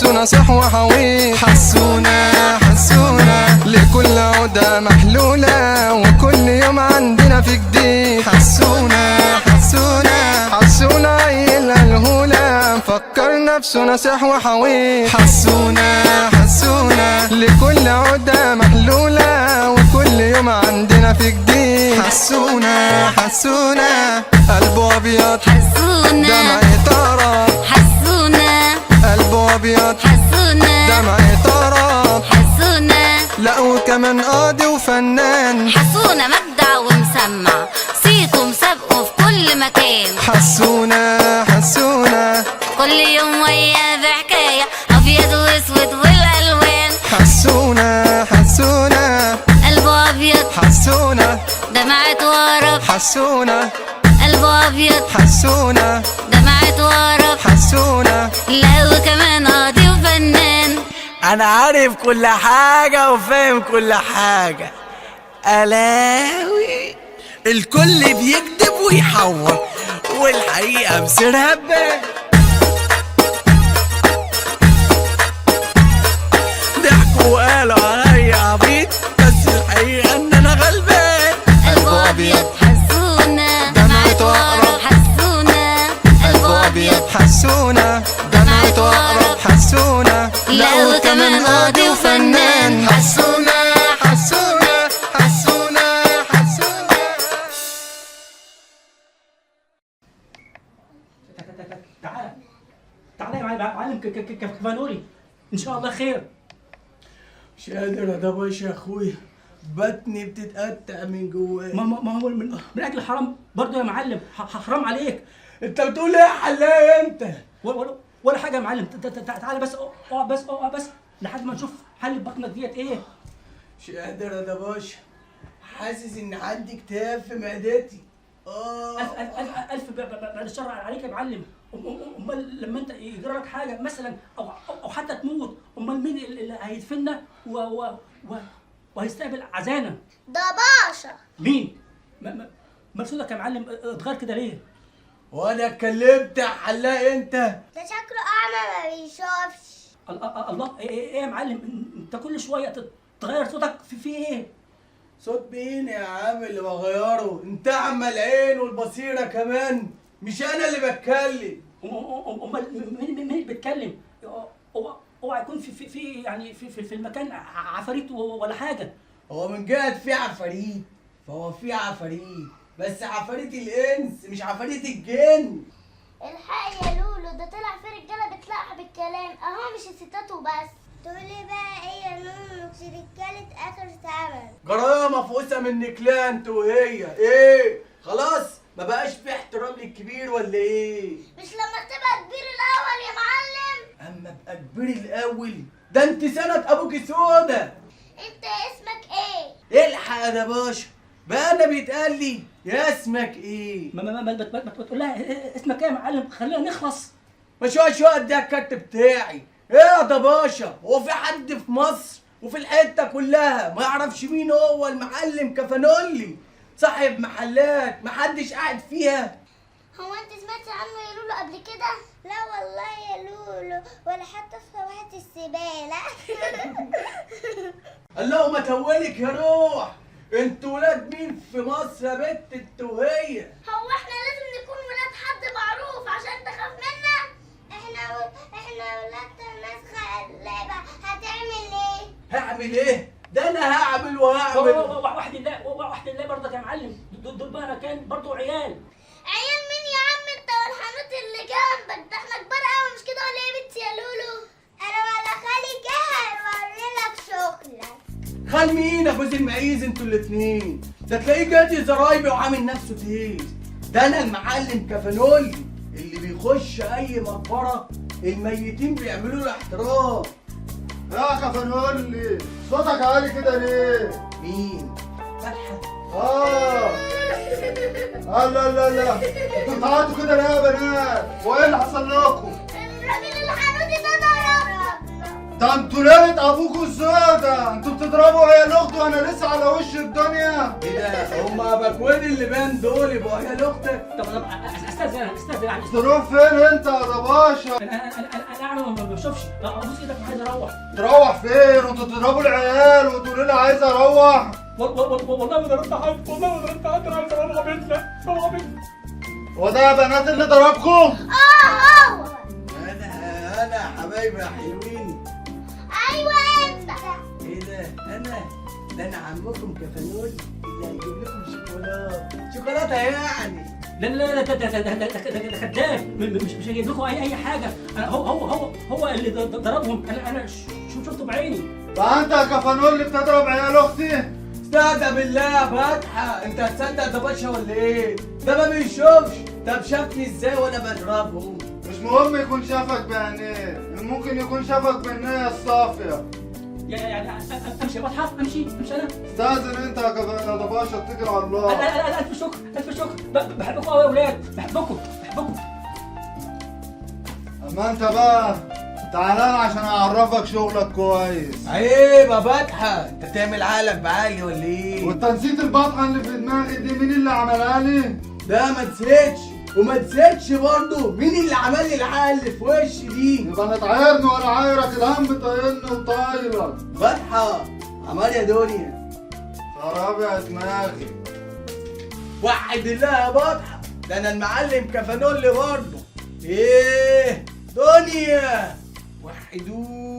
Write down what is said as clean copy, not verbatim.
نفسه نصيح وحويط. حسونا حسونا لكل عقدة محلولة، وكل يوم عندنا في جديد. حسونا حسونا حسونا عيل الهولة، مفكر نفسه نصيح وحويط. حسونا حسونا لكل عقدة محلولة، وكل يوم عندنا في جديد. حسونا حسونا قلبه أبيض، حسونا دمعة طرب، حسونا قلبه أبيض، حسونا دمعة طرب، حسونا لا وكمان قاضي وفنان. حسونا مجدع ومسمع، صيته مسابقة في كل مكان. حسونا حسونا كل يوم وياه بحكاية، أبيض وأسود والألوان. حسونا حسونا قلبه أبيض، حسونا دمعة ورب، حسونا قلبه أبيض، حسونا دمعة ورب، حسونا لا وكمان قاضي وفنان. انا عارف كل حاجة وفاهم كل حاجة. الاوي الكل بيكذب ويحور، والحقيقة بسرها بان. ضحكوا وقالوا عليا عبيط، بس الحقيقة ان انا غلبان. قلبه أبيض، حسونا دمعة ورب، حسونا قلبه أبيض، حسونا دمعة ورب، حسونا لا وكمان قاضي وفنان. حسونا حسونا حسونا حسونا. تعالى تعالى يا معلم كفانولي، ان شاء الله خير. مش قادر يا دبش يا اخويا، بطني بتتقطع من جوايا. ما هو من اجل الحرام برضه يا معلم، حرام عليك. انت بتقول ايه يا حلاق انت؟ ولا حاجة يا معلم. تعالى بس اقعد بس اقعد بس لحد ما نشوف حل بطنك ديت ايه. مش قادر يا دبش، حاسس ان عندي اكتئاب في معدتي. الف الف الف الف بعد الشر عليك يا معلم. امال لما انت يجرى لك حاجة مثلا او حتى تموت، امال مين اللي هيدفننا وهيستقبل عزانا؟ ده باشا. مين؟ مال صوتك يا معلم اتغير كده ليه؟ وانا اتكلمت يا حلاق انت؟ ده شكله اعمى ما بيشوفش. الله، ايه يا معلم انت كل شوية تغير صوتك في ايه؟ صوت مين يا عم اللي بغيره؟ انت اعمى العين والبصيرة كمان، مش انا اللي بتكلم. امال مين اللي بيتكلم؟ اوعى يكون في في يعني في المكان عفاريت ولا حاجة. هو من جهة في عفاريت فهو في عفاريت، بس عفاريت الانس مش عفاريت الجن. الحق يا لولو، ده طلع في رجاله بتلقح بالكلام اهو، مش الستات وبس. تقولي بقى ايه يا نونو رجاله اخر زمن؟ جرايه مفقوسه من نكلان انت وهي. ايه خلاص ما بقاش في احترام للكبير ولا ايه؟ مش لما تبقى كبير الاول يا معلم. اما ابقى كبير الاول؟ ده انت سنة ابوك سودا. انت اسمك ايه؟ الحق يا باشا بقى انا بيتقال لي يا اسمك ايه؟ ما ما ما ما تقول لها اسمك ايه يا معلم، خلينا نخلص. ما شوية شوية اديها الكارت بتاعي. ايه يا باشا، هو في حد في مصر وفي الحتة كلها ما يعرفش مين هو المعلم كفانولي صاحب محلات محدش قاعد فيها؟ هو انت سمعتي عنه يا لولو قبل كده؟ لا والله يا لولو، ولا حتى في صباحة الزبالة. اللهم تولك يا روح، انتوا ولاد مين في مصر يا بنت التوهية؟ هو احنا لازم نكون ولاد حد معروف عشان تخاف منا؟ احنا ولاد ناس غلابة. هتعمل ايه؟ هعمل ايه؟ ده انا هعمل وهعمل. واحد الله واحد الله برضك يا معلم، دول بقى كان برضه عيال. عيال مين يا عم انت والحانوت اللي جنبك ده؟ احنا كبار قوي مش كده ولا ايه يا بنتي يا لولو؟ انا ولا خالي جه هيوريلك شغلك. خال مين يا جوز المعيز انتوا الاتنين؟ ده تلاقيه جادي زرايبي وعامل نفسه تيز. ده انا المعلم كفانولي اللي بيخش اي مقبره الميتين بيعملوا له احترام. يا كفانولي صوتك عالي كده ليه؟ مين؟ فتحي. لا لا لا، انتوا بتعيطوا كده ليه يا بنات؟ وايه اللي حصل لكم؟ الراجل الحانوتي ده ضربنا. ده انتوا ليلة ابوكوا السودا، انتوا بتضربوا عيال اختي وانا لسه على وش الدنيا. ايه ده؟ هما باكوين اللي بان دول يبقوا عيال اختك؟ طب استاذن، انا استاذن يعني. تروح فين انت يا باشا؟ انا اعمى ما بشوفش، ابوس ايدك عايز اروح. تروح فين؟ وانتوا تضربوا العيال وتقولوا لي عايز اروح؟ والله ما ضربت حد، والله ما ضربت حد، انا عايز اروح بيتنا، اروح بيتنا. هو ده يا بنات اللي ضربكم؟ اه هو. انا يا حبايبي يا حلوين. ايوه انت. ايه ده؟ انا؟ ده انا عمكم كفانول اللي هيجيب لكم شوكولاتة، شوكولاتة يعني. لا لا لا، ده كذاب، مش هجيب لكم اي حاجة. أنا هو اللي ضربهم، انا شفته بعيني. بقى انت يا كفانول اللي بتضرب عيال اختي؟ استهدى بالله يا فتحه، انت هتصدق ده باشا ولا ايه؟ ده ما بيشوفش، طب شافني ازاي وانا بضربهم؟ مش مهم يكون شافك بعينيه، ممكن يكون شافك بالنية الصافية. يعني امشي يا بطحه، امشي انا. استاذن انت يا كفانول يا باشا، اتكل على الله. الف شكر، الف شكر، بحبكم قوي يا اولاد، بحبكم بحبكم. اما انت بقى تعالى عشان اعرفك شغلك كويس. عيب يا فتحه، انت تعمل عقلك بعقلي ولا ايه؟ وانت نسيت البطحه اللي في دماغي دي مين اللي عملها لي؟ ده ما نسيتش، وما نسيتش برضه مين اللي عمل لي العقل اللي في وشي دي؟ يبقى لا تعايرني ولا عايرك، الهم طايلني وطايلك. فتحه عمال يا دنيا. خراب يا دماغي. وحد الله يا بطحه، ده انا المعلم كفانولي برضه. ايه دنيا وحدوه.